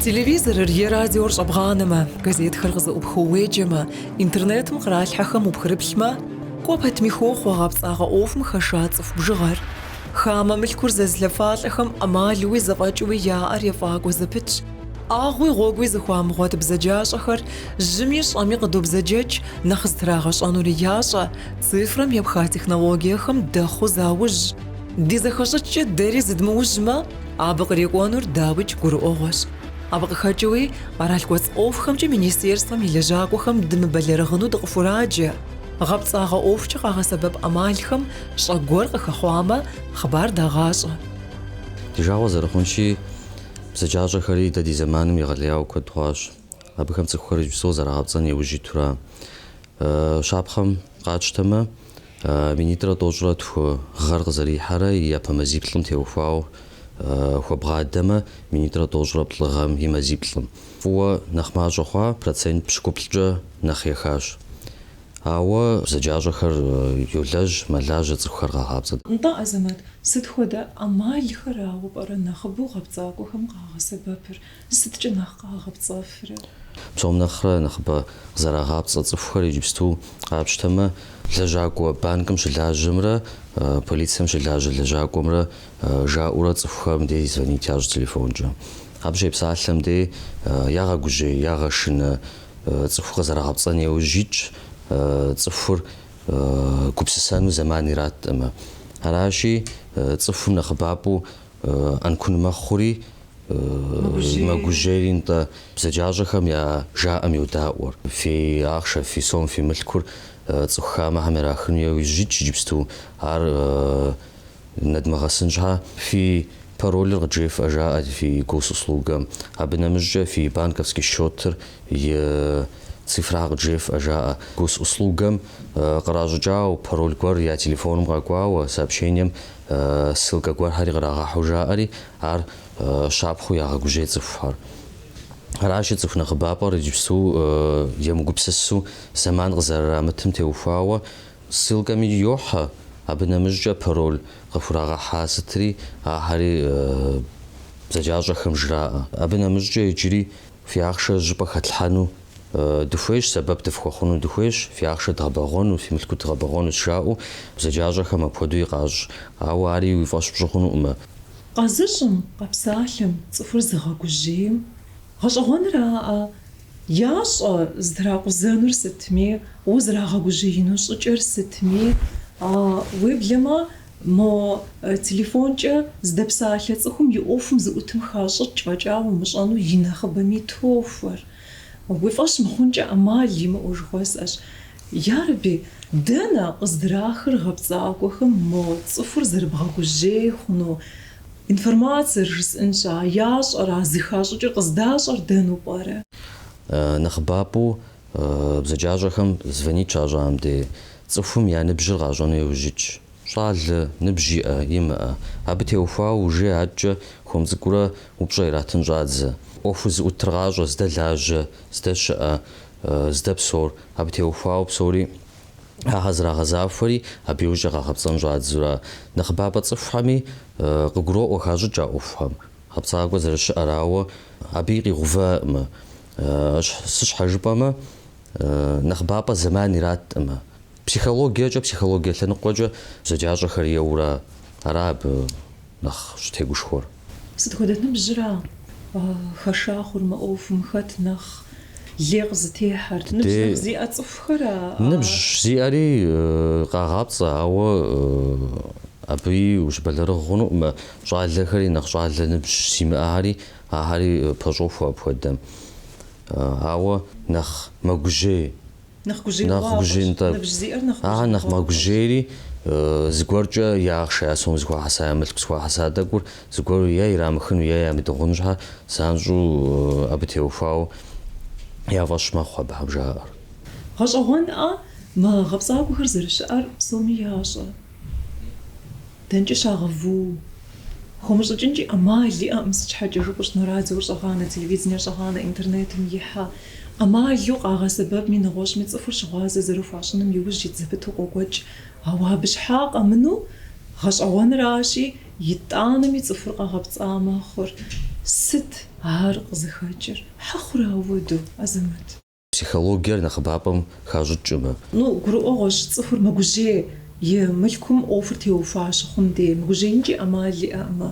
Телевизорыр е радиор щӏэбгъанэмэ, газетхэр къызэӏупхыу уеджэмэ, интернетым къралъхьэхэм упхрыплъмэ, кӏуэ пэтми хохъуэ гъэпцӏагъэ ӏуэхум хэша цӏыху бжыгъэр. Хамэ мылъкур зэзылъэфалӏэхэм ӏэмалуи зэфӏэкӏыуи яӏэр ефӏакӏуэ зэпытщ. ӏэгъуи гъуэгуи зыхуамыгъуэт бзаджащӏэхэр жьыми щӏэми къыдобзэджэкӏ, нэхъ зытрагъэщӏэнури ящӏэ, цифрэм епха технологиехэм дэхъуу заужь. Ди зэхэщӏыкӏкӏэ дэри зыдмыужьмэ, абы кърикӏуэнур дауикӏ гурыӏуэгъуэщ. Абы къыхэкӏыуи, къэрал кӏуэцӏ ӏуэхухэмкӏэ министерствэм и лэжьакӏуэхэм дымыбэлэрыгъыну дыкъыхураджэ. Гъэпцӏагъэ ӏуэхукӏэ къагъэсэбэп ӏэмалхэм щӏэ гуэр къыхэхъуамэ, хъыбар дагъащӏэ. Ди жагъуэ зэрыхъунщи, бзаджащӏэхэри дэ ди зэманым егъэлеяуэ куэд хъуащ. Абыхэм цӏыхухэр иджыпсту зэрагъэпцӏэн иужь итура. Щапхъэм къатщтэмэ, минитӏрэ тӏощӏрэ тху гъэр къызэрихьэрэ и япэ мазиплӏым теухуауэ хуэбгъадэмэ, минитӏрэ тӏощӏрэ плӏы гъэм и мазиплӏым. Фӏыуэ нэхъ мащӏэ хъуа, процент пщыкӏуплӏкӏэ нэхъ ехащ. Ауэ бзаджащӏэхэр йолэжь, мэлажьэ, цӏыхухэр къагъапцӏэ. Нтӏэ, Азэмэт, сыт хуэдэ ӏэмалхэрауэ пӏэрэ нэхъыбэу гъэпцӏакӏуэхэм къагъэсэбэпыр? Сыткӏэ нэхъ къагъэпцӏэфрэ? Псом нэхърэ нэхъыбэ къызэрагъапцӏэ цӏыхухэр иджыпсту къапщтэмэ, лэжьакӏуэ банкым щылажьэмрэ полицэм щылажьэ лэжьакӏуэмрэ жаӏэурэ цӏыхухэм дей звонить ящӏ телефонкӏэ. Абы щепсалъэм дей ягъэгужьей, ягъэшынэ, цӏыху къызэрагъэпцӏэн яужь итщ, цӏыхур гупсысэну зэман ираткъымэ. Аращи, цӏыхум нэхъыбапӏэу ӏэнкун мэхъури, мэгужьейри, нтӏэ, бзаджащӏэхэм я жаӏэм йодаӏуэр. Фи ахъшэ, фи сом, фи мылъкур цӏыху хамэхэм ирахыну яужь итщ иджыпсту. Ар нэдмыгъэсын щхьа фи паролыр къыджефӏэ, жаӏэ фи госуслугэм. Абы нэмыщӏкӏэ фи банковский счетыр и цифра къыджефӏэ, жаӏэ. Госуслугэм къращӏыкӏауэ, пароль гуэр я телефоным къэкӏуауэ, сообщением ссылкэ гуэрхэри кърагъэхьу жаӏэри, ар щапхъэу ягъэгужьей цӏыхухэр. Аращи, цӏыху нэхъыбапӏэр иджыпсту емыгупсысу зэман къызэрырамытым теухуауэ ссылкэми йохьэ, абы нэмыщӏкӏэ пароль къыхурагъэхьа сытри, ахэри бзаджащӏэхэм жраӏэ. Абы нэмыщӏкӏэ иджыри фи ахъшэ щӏыпӏэ хэтлъхьэну дыхуейщ, сэбэп дыфхуэхъуну дыхуейщ, фи ахъшэ дгъэбэгъуэну, фи мылъку дгъэбэгъуэнущ, жаӏэу бзаджащӏэхэм апхуэдэуи къащӏ. Ауэ ари уи фӏэщ пщӏы хъунукъымэ. Къэзыщӏым, къэпсалъэм, цӏыхур зыгъэгужьейм, гъэщӏэгъуэнраӏэ, ящӏэ зытракъузэнур сытми, узэрагъэгужьеину щӏыкӏэр сытми, уеблэмэ мо телефонкӏэ здэпсалъэ цӏыхум и ӏуэхум зыӏутым хащӏыкӏ фӏэкӏа умыщӏэну и нэхъыбэми тохуэр. Уи фӏэщ мыхъункӏэ ӏэмал имыӏэу жыхуэсӏэщ. Ярэби, дэнэ къыздрахыр гъэпцӏакӏуэхэм мо цӏыхур зэрыбгъэгужьей хъуну информациер жысӏэнщ, а ящӏэр, а зыхащӏыкӏыр къыздащӏэр дэнэу пӏэрэ? Нэхъыбапӏэу бзаджащӏэхэм звонить щащӏам дей, цӏыхум я ныбжьыр къащӏэну яужь итщ. Щӏалэ, ныбжь иӏэ, имыӏэ. Абы теухуауэ уже адэкӏэ хуэм цӏыкӏурэ упщӏэ иратын щӏадзэ. ӏуэхур зыӏутыр къащӏэ, зыдэлажьэ, здэщыӏэ, здэпсэур. Абы теухуауэ псори ахэр зрагъэзахуэри, абы иужькӏэ къагъэпцӏэн щӏадзэурэ. Нэхъыбапӏэ цӏыхухэми къыгуроӏуэ хащӏыкӏ а ӏуэхухэм. Гъэпцӏакӏуэ зэрыщыӏэр, ауэ абыи къигъэувыӏэкъымэ. Сыт щхьэ жыпӏэмэ, нэхъыбапӏэ зэман ираткъымэ. Психологиекӏэ, психологие лъэныкъуэкӏэ бзаджащӏэхэр еуэурэ ара абы нэхъ щытегушхуэр. Сыт хуэдэ ныбжьра хэша хъур мы ӏуэхум, хэт нэхъ лей къызытехьэр? Ныбжь нэхъ зиӏэ цӏыхухэра? Ныбжь зиӏэри къагъапцӏэ, ауэ абыи ущыбэлэрыгъ хъунукъымэ. Щӏалэхэри, нэхъ щӏалэ ныбжь зимыӏэхэри, ахэри пэщӏохуэ апхуэдэм. Ауэ нэхъ мэгужьей. Нэхъ гужьеигъуафӏэщ. Ныбжь зиӏэр нэхъ Ахэр нэхъ мэгужьейри, зыгуэркӏэ я ахъшэ, я сом зыхуахьэса, я мылъку зыхуахьэса тӏэкӏур зыгуэру е ирамыхыну, е ямыдыгъуну щхьэ занщӏэу абы теухуауэ я фӏэщ мэхъу абыхэм жаӏэр. Гъэщӏэгъуэнӏэ, мы гъэпцӏакӏуэхэр зэрыщыӏэр псоми ящӏэ. Дэнкӏи щагъэвуу. Хомыщӏыкӏынкӏи ӏэмал иӏэкъым, сыт щхьэкӏэ жыпӏэу щытмэ, радиор щӏэгъанэ, телевидениер щӏэгъанэ, интернетым ихьэ. ӏэмалу къагъэсэбэпми нэгъуэщӏми цӏыхур щыгъуазэ зэрыхуащӏыным иужь ит зэпыту къокӏуэкӏ. Ауэ абы щхьа къэмыну, гъэщӏэгъуэныращи, итӏанэми цӏыхур къэгъэпцӏа мэхъур. Сыт ар къызыхэкӏыр? Хьэ хъурэ ауэду, Азэмэт? Психологиер нэхъыбапӏэм хащӏыкӏмэ. Ну, гурыӏуэгъуэщ, цӏыхур мэгужьей и мылъкум ӏуэхур теухуа щыхъум дей, мыгужьеинкӏи ӏэмал иӏэӏымэ.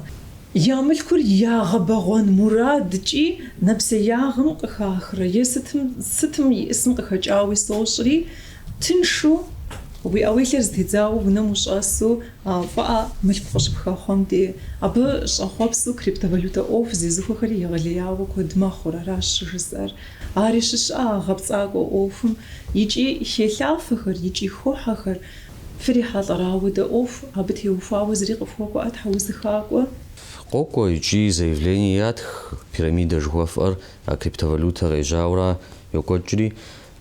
Я мылъкур ягъэбэгъуэн мурадкӏи нэпсеягъым къыхахрэ е сытым, сытым иӏысым къыхэкӏауи сощӏри, тыншу уи ӏэ-уи лъэр зэтедзауэ унэм ущӏэсу фӏыӏэ мылъку къыщыпхэхъуэм дей, абы щӏэхъуэпсу криптовалютэ ӏуэху зезыхуэхэри егъэлеяуэ куэд мэхъур, аращ щыжысӏэр. Ари щыщӏэ а гъэпцӏакӏуэ ӏуэхум икӏи хелъафэхэр, икӏи хохьэхэр. Фрихьэлӏэрэ ауэдэ ӏуэху, абы теухуауэ зыри къыфхуэкӏуэӏэ тхьэусыхакӏуэ? Къокӏуэ икӏи заявление ятх, пирамидэ жыхуэфӏэр, а криптовалютэ къежьауэрэ йокӏуэкӏри,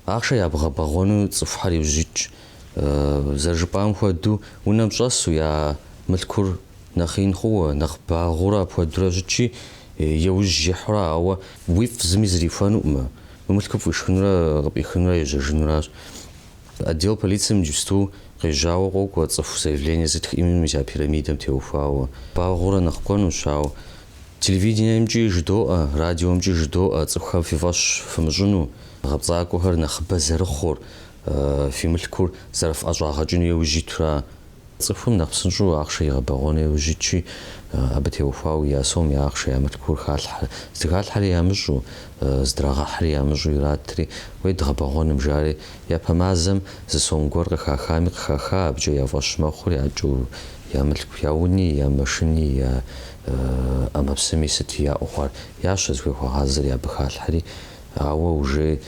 ахъшэ ябгъэбэгъуэну цӏыхухэр иужь итщ. Зэрыжыпӏам хуэдэу, унэм щӏэсу я мылъкур нэхъ ин хъууэ, нэхъ багъуэурэ апхуэдэурэ щытщи, еужь ихьурэ, ауэ уифӏ зыми зэрихуэнукъымэ, уи мылъкур пфӏишхынурэ къыпӏихынурэ ежьэжынуращ. Отдел полицэм иджыпсту къежьауэ къокӏуэ цӏыху заявление зытх именно мис а пирамидэм теухуауэ. Багъуэурэ нэхъ кӏуэнущ, ауэ телевидениемкӏи жыдоӏэ, радиомкӏи жыдоӏэ цӏыхухэм фи фӏэщ фымыщӏыну, гъэпцӏакӏуэхэр нэхъыбэ зэрыхъур, фи мылъкур зэрыфӏэщӏагъэкӏыну еужь итура. Цӏыхум нэхъ псынщӏэу ахъшэ игъэбэгъуэну еужь итщи, абы теухуауэ я сом, я ахъшэ, я мылъкур халъхьэ. Здыхалъхьэри ямыщӏэу, здрагъэхьри ямыщӏэу иратри, уей дгъэбэгъуэным жари, япэ мазэм зы сом гуэр къыхахами къыхаха, абыкӏэ я фӏэщ мэхъури, адэкӏэ я мылъку, я уни, я машини, я ӏэмэпсыми сыти яӏэу хъуар ящэ, зыхуей хуагъазэри абы халъхьэри, ауэ уже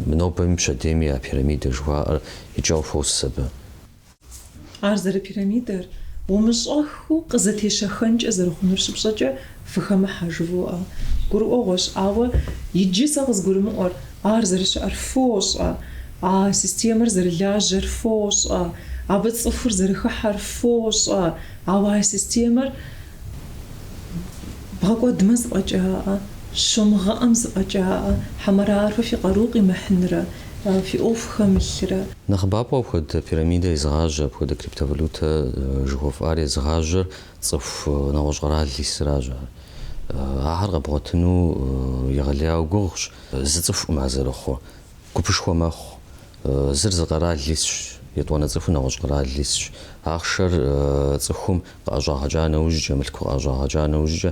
мынобэми пщэдейми а пирамидэ жыхуаӏэр и кӏэ къыхуос абы. Ар зэрыпирамидэр умыщӏэххэу къызэтещэхэнкӏэ зэрыхъунур щыпщӏэкӏэ фыхэмыхьэ жывоӏэ. Гурыӏуэгъуэщ, ауэ иджы сэ къызгурымыӏуэр, ар зэрыщыӏэр фощӏэ, а системэр зэрылажьэр фощӏэ, абы цӏыхур зэрыхыхьэр фощӏэ, ауэ а системэр бгъэкӏуэдмэ зэфӏэкӏаӏэ, щомыгъэӏэм зэфӏэкӏаӏэ, хьэмэрэ ар фэ фи къару къимыхьынрэ, фи ӏуэху хэмылърэ. Нэхъыбапӏэу апхуэдэ пирамидэ езыгъажьэ, апхуэдэ криптовалютэ жыхуэфӏар езыгъажьэр цӏыху нэгъуэщӏ къэрал исыращ ар. Ахэр къэбгъуэтыну егъэлеяуэ гугъущ, зы цӏыхукъым ар зэрыхъур. Гупышхуэ мэхъу. Зыр зы къэрал исщ, етӏуанэ цӏыхур нэгъуэщӏ къэрал исщ. Ахъшэр цӏыхум къыӏэщӏагъэкӏа нэужькӏэ, мылъку къыӏэщӏагъэкӏа нэужькӏэ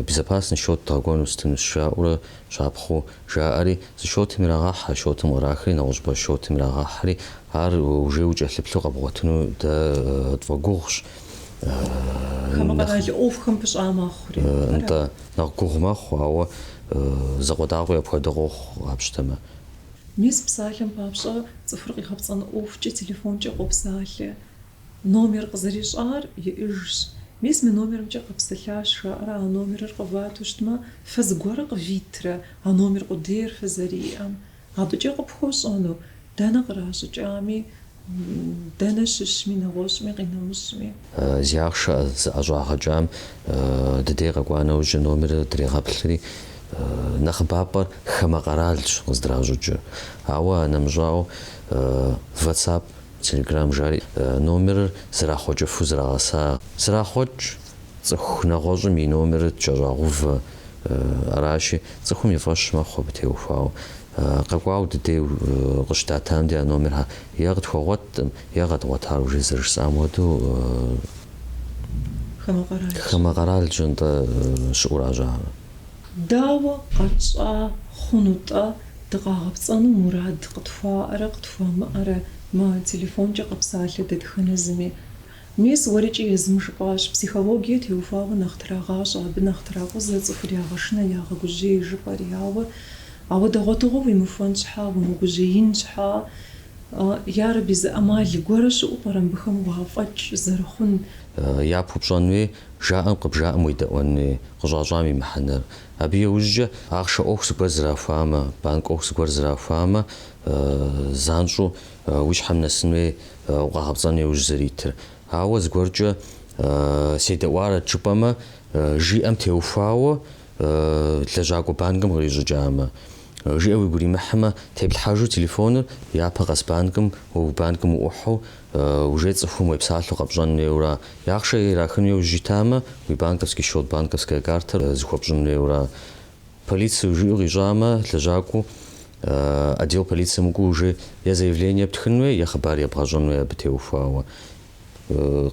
безопасный счет дгъэкӏуэну стынущ жаӏэурэ щапхъэу жаӏэри, зы счетым ирагъэхьэ, счетым кърахри, нэгъуэщӏыпӏэ счетым ирагъэхьри, ар уже укӏэлъыплъу къэбгъуэтыну дэ тфӏэгугъущ. Хамэ къэрал ӏуэхухэм пыщӏа мэхъури. Нтӏэ, нэхъ гугъу мэхъу, ауэ закъуэтӏакъуи апхуэдэ къохъу къапщтэмэ. Мис псалъэм папщӏэ цӏыхур къигъэпцӏэн ӏуэхукӏэ телефонкӏэ къопсалъэ. Номер къызэрищӏар иӏыжщ. Мис мы номерымкӏэ къэпсэлъащ, жаӏэрэ а номерыр къывату щытмэ, фэ зыгуэрэ къывитрэ а номер къудейр фызэриӏэм? Абыкӏэ къыпхуэщӏэну, дэнэ къращӏыкӏами, дэнэ щыщми, нэгъуэщӏми, къинэмыщӏми. Зи ахъшэ зыӏэщӏагъэкӏам дыдей къэкӏуа нэужькӏэ номерыр дрегъэплъри, нэхъыбапӏэр хамэ къэралщ къыздращӏыкӏыр. Ауэ а нэмыщӏауэ WhatsApp, Telegram жари номерыр зэрахъуэкӏыфу зрагъэса. Зэрахъуэкӏ цӏыху нэгъуэщӏым и номерыр ткӏэщӏагъувэ аращи, цӏыхум и фӏэщ мэхъу абы теухуауэ. Къэкӏуауэ дыдей къыщыдатам де а номерхэр е къытхуэгъуэткъым, е къэдгъуэтар уже зэрыжысӏам хуэдэу Хамэ къэралщ. Хамэ къэралщ, нтӏэ, щыӏуращ ар. Дауэ къэтщӏа хъуну-тӏэ дыкъагъэпцӏэну мурад къытхуаӏэрэ къытхуамыӏэрэ мы телефонкӏэ къэпсалъэ дэтхэнэ зыми? Мис уэрикӏи езым жыпӏащ, психологие теухуауэ нэхъ трагъащӏэ, абы нэхъ тракъузэ, цӏыхур ягъэшынэ, ягъэгужьей жыпӏэри, ауэ ауэдэ гъуэтыгъуэ уимыхуэн щхьа, уимыгужьеин щхьа, ярэби, зы ӏэмал гуэрэ щыӏэу пӏэрэ мыбыхэм уафӏэкӏ зэрыхъун? Япэу пщӏэн хуей, жаӏэм къыбжаӏэм уедэӏуэн хуей, къыщӏащӏам и мыхьэнэр. Абы иужькӏэ ахъшэ ӏуэху зыгуэр зэрахуамэ, банк ӏуэху зыгуэр зэрахуамэ, занщӏэу уи щхьэм нэсын хуей, укъагъэпцӏэну иужь зэритыр. Ауэ зыгуэркӏэ седэӏуарэт жыпӏэмэ, жиӏэм теухуауэ лэжьакӏуэ банкым кърищӏыкӏамэ. Жиӏэ уигу иримыхьмэ, теплъхьэжу телефоныр япэ къэс банкым, уэ уи банкым уӏухьэу, уже цӏыхум уепсалъэу къэпщӏэн хуейуэра. Ахъшэ ирахыну иужь итамэ, уи банковский счет, банковская картэр зыхуэпщӏын хуейуэра. Полицэ жиӏэу къищӏамэ, лэжьакӏуэу отдел полицэм укӏуэу уже е заявление птхын хуей, е хъыбар ебгъэщӏэн хуей абы теухуауэ.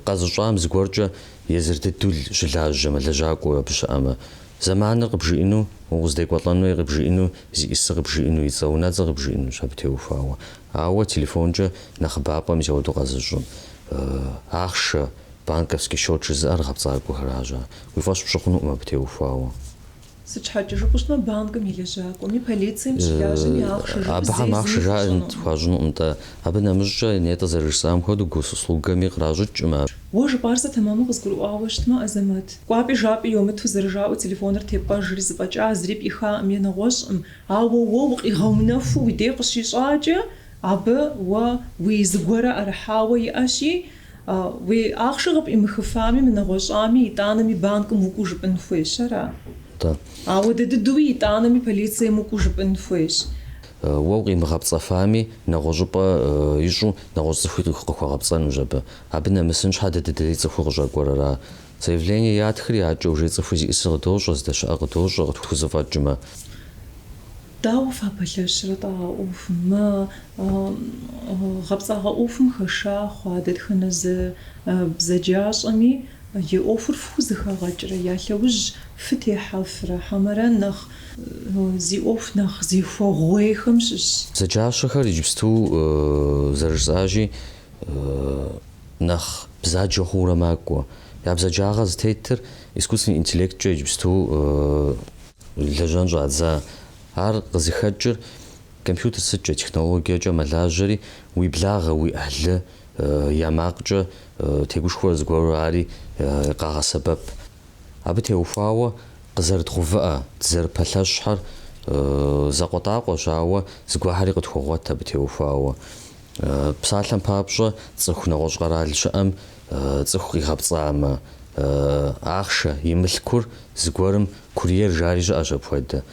Къэзыщӏам зыгуэркӏэ езыр дыдэу щылажьэмэ, лэжьакӏуэу абы щыӏэмэ, зэманыр къыбжиӏэну, укъыздекӏуэлӏэн хуейр къыбжиӏэну, зиӏысыр къыбжиӏэну, и цӏэ унэцӏэр къыбжиӏэнущ абы теухуауэ. Ауэ телефонкӏэ нэхъыбапӏэм мис ауэдэу къэзыщӏым ахъшэ, банковский счет жызыӏэр гъэпцӏакӏуэхэращ. Уи фӏэщ пщӏы хъунукъым абы теухуауэ. Сыт щхьэкӏэ жыпӏэу щытмэ, банкым и лэжьакӏуэми, полицэм щылажьэми ахъшэ жыпӏэу Абыхэм зэи зыми ахъшэ жаӏэ хуащӏынукъым. хуащӏынукъым, нтӏэ. Абы нэмыщӏкӏэ, нетӏэ зэрыжысӏам хуэдэу, госуслугэми къращӏыкӏкъым. Уэ жыпӏар сэ тэмэму къызгурыӏуауэ щытмэ, Азэмэт, кӏуапӏи жапӏи йомыту зэрыжаӏэу телефоныр тепӏэжри, зэфӏэкӏа, зыри пӏихаӏым е нэгъуэщӏым, ауэ уэ укъигъэунэхуу уи дей къыщищӏакӏэ, абы уэ уи зыгуэрэ ӏэрыхьауэ иӏэщи, Уи ахъшэ къыпӏимыхыфами, мынэгъуэщӏами, итӏанэми банкым укӏуэу жыпӏэн хуейщ, ара? Нтӏэ. Ауэдэ дыдэуи итӏанэми полицием укӏуэу жыпӏэн хуейщ. Уэ укъимыгъэпцӏэфами, нэгъуэщӏыпӏэ ищӏу, нэгъуэщӏ цӏыхуи къыхуэгъэпцӏэнущ абы. Абы нэмысын щхьэ дэ дыдей цӏыхур къыщӏэкӏуэр ара? Заявление ятхри, акӏэ уже цӏыхур зиӏысыр къыдощӏэ, здэщыӏэр къыдощӏэ, къытхузэфӏэкӏмэ. Дауэ фапэлъэщрэ-тӏэ а ӏуэхум? Мы гъэпцӏагъэ ӏуэхум хэша хъуа дэтхэнэ зы бзаджащӏэми и ӏуэхур фхузэхэгъэкӏрэ, я лъэужь фытехьэфрэ, хьэмэрэ нэхъ зи ӏуэху нэхъ зехуэгъуейхэм щыщ? Бзаджащӏэхэр иджыпсту зэрыжысӏащи, нэхъ бзаджэ хъуурэ макӏуэ. Я бзаджагъэ зытетыр искусственный интеллекткӏэ иджыпсту Лэжьэн щӏадза. Ар къызыхэкӏыр компьютер сыткӏэ, технологиекӏэ мэлажьэри, уи благъэ, уи ӏыхьлы я макъкӏэ тегушхуэрэ зыгуэру ари къагъэсэбэп. Абы теухуауэ къызэрыдгъувыӏэ, дызэрыпэлъэщхэр закъуэтӏакъуэщ, ауэ зыгуэрхэри къытхуогъуэт абы теухуауэ. Псалъэм папщӏэ, цӏыху нэгъуэщӏ къэрал щыӏэм цӏыху къигъэпцӏамэ, ахъшэ и мылъкур зыгуэрым курьер жари щыӏэщ апхуэдэ.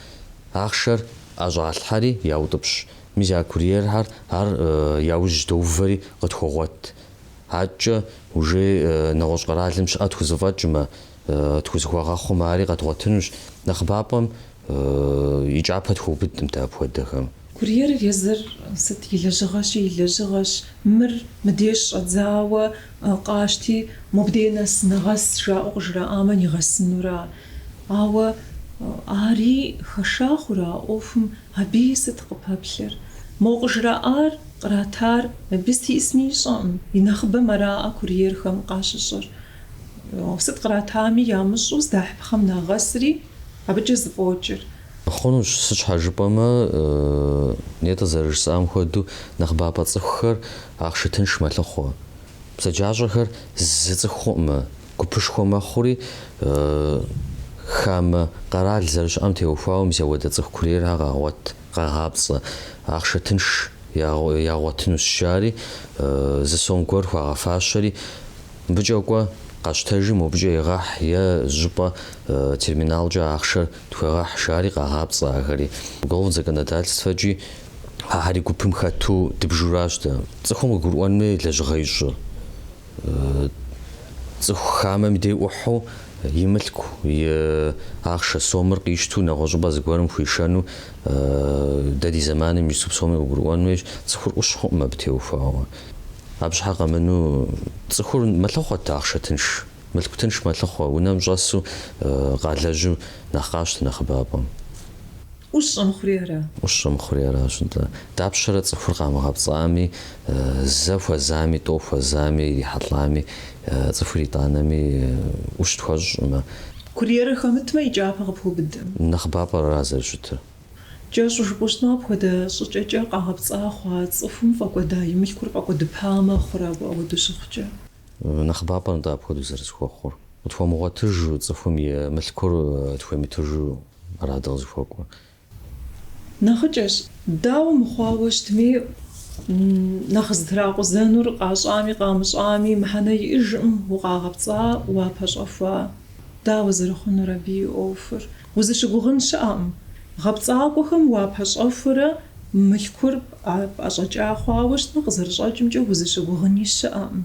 Ахъшэр ӏэщӏалъхьэри яутӏыпщ. Мис а курьерхэр ар яужь доувэри къытхуогъуэт. Аткӏэ уже нэгъуэщӏ къэралым щыӏэ тхузэфӏэкӏмэ, тхузэхуэгъэхъумэ, ари къэдгъуэтынущ. Нэхъыбапӏэм и кӏапэ тхуэубыдкъым дэ апхуэдэхэм. Курьерыр езыр сыт и лэжьыгъэщи и лэжьыгъэщ, мыр мыдеж щӏэдзауэ къащти, мобдей нэс нэгъэс жаӏэу къыжраӏамэ нигъэсынура. Ауэ ари хэша хъурэ а ӏуэхум, абыи сыт къыпэплъэр? Мо къыжраӏар, къратар мыбы зиӏысми ищӏэкъым, и нэхъыбэм араӏэ курьерхэм къащыщӏыр. Сыт къратами ямыщӏэу здахьыпхъэм нагъэсри, абыкӏэ зэфӏокӏыр. Хъунущ, сыт щхьэ жыпӏэмэ, нетӏэ зэрыжысӏам хуэдэу, нэхъыбапӏэ цӏыхухэр ахъшэ тынш мэлъыхъуэ. Бзаджащӏэхэр зы цӏыху хъуӏымэ, гупышхуэ мэхъури, хамэ къэрал зэрыщыӏэм теухуауэ мис ауэдэ цӏыху курьерхэр къагъуэт, къагъапцӏэ, ахъшэ тынш ягъуэтынущ жари, зы сом гуэр хуагъэфащэри, Мыбыкӏэ кӏуэ, къэщтэжи, мобыкӏэ егъэхь е зыщӏыпӏэ терминалкӏэ ахъшэр тхуегъэхь, жари къагъапцӏэ ахэри. Уголовнэ законодательствэкӏи ахэри гупым хэту дыбжуращ дэ. Цӏыхум къыгурыӏуэн хуей лэжьыгъэ ищӏыр. Цӏыху хамэм и дей ӏухьу и мылъку, и ахъшэ сомыр къищту нэгъуэщӏыпӏэ зыгуэрым хуишэну дэ ди зэманым иджыпсту псоми къыгурыӏуэн хуейщ. Цӏыхур ӏущ хъуӏым абы теухуауэ. Абы щхьэ къэмыну цӏыхур мэлъыхъуэт ахъшэ тынш, мылъку тынш мэлъыхъуэ, унэм щӏэсу къалэжьу нэхъ къащтэ нэхъыбапӏэм. ӏущ щӏэмыхъури ара? ӏущ щӏэмыхъури аращ, нтӏэ. Дапщэрэ цӏыхур къамыгъэпцӏами, зэ хуэзами, тӏо хуэзами, ирихьэлӏами, цӏыхур итӏанэми ӏущ тхуэщӏкъымэ. Курьерыр хэмытмэ, и кӏапэ къыпхуэубыдым. Нэхъыбапӏэр ара зэрыщытыр. Кӏэщӏу жыпӏэу щытмэ, апхуэдэ щӏыкӏэкӏэ къагъэпцӏа хъуа цӏыхум фӏэкӏуэда и мылъкур фӏэкӏуэдыпа мэхъур ауэдэу щыхъукӏэ. Нэхъыбапӏэр нтӏэ апхуэдэу зэрызэхуэхъур. Къытхуэмыгъуэтыжу, цӏыхум и мылъкур тхуемытыжу ара дыкъызыхуэкӏуэр. Нэхъыкӏэщ. Дауэ мыхъуауэ щытми, нэхъ зытракъузэнур къащӏами къамыщӏами мыхьэнэ иӏэжкъым, укъагъэпцӏа, уапэщӏэхуа. Дауэ зэрыхъунур абы и ӏуэхур? Узыщыгугъын щыӏэкъым. Гъэпцӏакӏуэхэм уапэщӏэхуэрэ мылъкур пӏэщӏэкӏа хъуауэ щытмэ, къызэрыщӏэкӏымкӏэ узыщыгугъыни щыӏэкъым.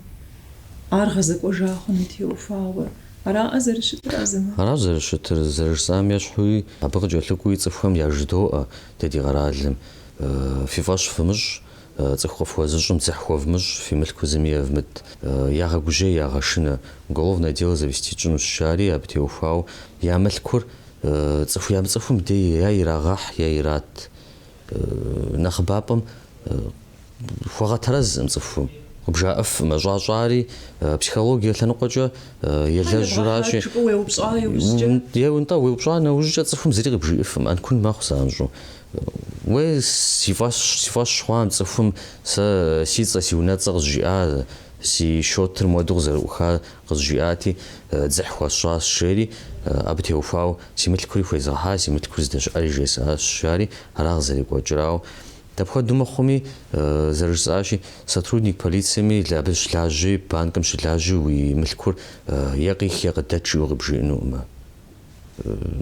Ар гъэзэкӏуэжа хъуным теухуауэ. Араӏэ зэрыщытыр, Азэмэт? Аращ зэрыщытыр, зэрыжысӏам ещхьуи, абы къыкӏэлъыкӏуи цӏыхухэм яжыдоӏэ дэ ди къэралым. Фи фӏэщ фымыщӏ, цӏыху къыфхуэзыщӏым дзыхь хуэвмыщӏ, фи мылъку зыми евмыт. Ягъэгужьей, ягъэшынэ, уголовное дело завести тщӏынущ, жари абы теухуауэ я мылъкур цӏыху ямыцӏыхум дей е ирагъэхь, е ират. Нэхъыбапӏэм хуэгъэтэрэзкъым цӏыхум, къыбжаӏэфкъым, щӏащӏари психологие лъэныкъуэкӏэ елэжьуращи. Е нтӏэ, уеупщӏа нэужькӏэ цӏыхум зыри къыбжиӏэфкъым, ӏэнкун мэхъу занщӏэу. Уей, си фӏэщ, си фӏэщ хъуам цӏыхум сэ си цӏэ, си унэцӏэ къызжиӏа, си счетыр муэду къызэрыӏухар къызжиӏати, дзыхь хуэсщӏащ, жери, абы теухуауэ си мылъкури хуезгъэхьа, си мылъкур здэщыӏэри жесӏащ, жари, ара къызэрекӏуэкӏыр. Ауэ дапхуэдэу мыхъуми, зэрыжысӏащи, сотрудник полицэми абы щылажьэи, банкым щылажьэу уи мылъкур е къих, е къыдэт жиӏэу къыбжиӏэнукъымэ.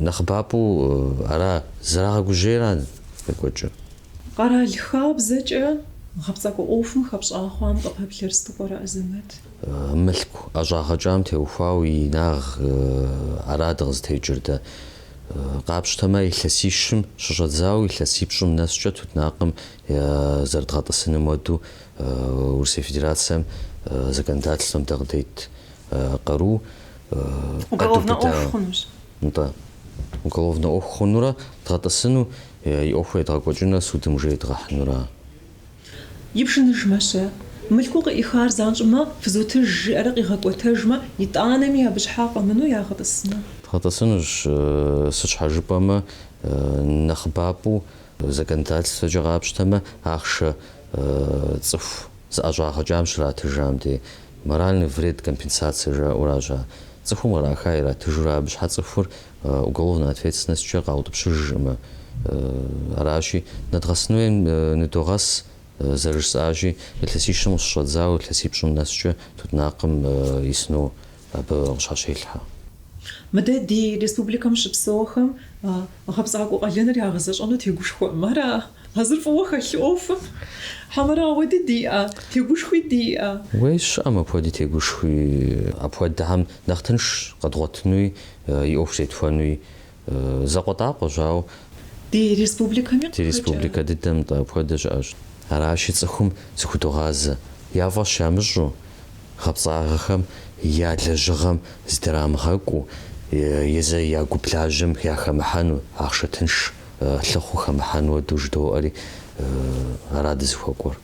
Нэхъыбапӏэу ара зэрагъэгужьейра къекӏуэкӏыр? Къэрал хабзэкӏэ гъэпцӏакӏуэ ӏуэхум хэпщӏа хъуам къыпэплъэр сыту пӏэрэ, Азэмэт? Мылъку ӏэщӏагъэкӏам теухуауэ и инагъ ара дыкъызытекӏыр дэ. Къапщтэмэ, илъэсищым щыщӏэдзауэ илъэсипщӏым нэскӏэ тутнакъым зэрыдгъэтӏысыным хуэдэу Урысей Федерацэм законодательствэм дэ къыдет къару Уголовнэ ӏуэху хъунущ. Нтӏэ. Уголовнэ ӏуэху хъунурэ дгъэтӏысыну, и ӏуэхур едгъэкӏуэкӏынурэ судым уже едгъэхьынура? Ипшыныжмэ-щэ? Мылъкуу къыӏихар занщӏэу мэ, фызотыж жиӏэрэ къигъэкӏуэтэжмэ, итӏанэми абы щхьа къэмынэу ягъэтӏысыну? Дгъэтӏысынущ, сыт щхьэ жыпӏэмэ, нэхъыбапӏэу законодательствэкӏэ къапщтэмэ, ахъшэ цӏыху зыӏэщӏагъэкӏам щратыжам дей моральный вред компенсацие жаӏэуращ ар. Цӏыхум къраха иратыжурэ абы щхьэ цӏыхур уголовнэ ответственностькӏэ къаутӏыпщыжкъымэ. Аращи, нэдгъэсыну хуейм ныдогъэс, зэрыжысӏащи, илъэсищым къыщыщӏэдзауэ илъэсипщӏым нэскӏэ тутнакъым исыну абы къыщхьэщелъхьэ. Мыдэ ди республикэм щыпсэухэм гъэпцӏакӏуэ къалэныр ягъэзэщӏэну тегушхуэкъым, ара? А зыр фӏыуэ хэлъ ӏуэхум. Хьэмэрэ ауэди диӏэ, тегушхуи диӏэ? Уей, щыӏэм апхуэди тегушхуи. Апхуэдэхэм нэхъ тыншщ къэдгъуэтынуи, и ӏуэху зетхуэнуи. Закъуэтӏакъуэщ, ауэ. Ди республикэми Ди республикэ дыдэм нтӏэ апхуэдэ щыӏэщ. Аращи, цӏыхум зыхудогъазэ, я фӏэщ ямыщӏу, гъэпцӏагъэхэм я лэжьыгъэм зыдрамыгъэкӏуу, езы я гуп лажьэм яхэмыхьэну, ахъшэ тынш лъыхъуу хэмыхьэну хуэдэу жыдоӏэри, ара дызыхуэкӏуэр.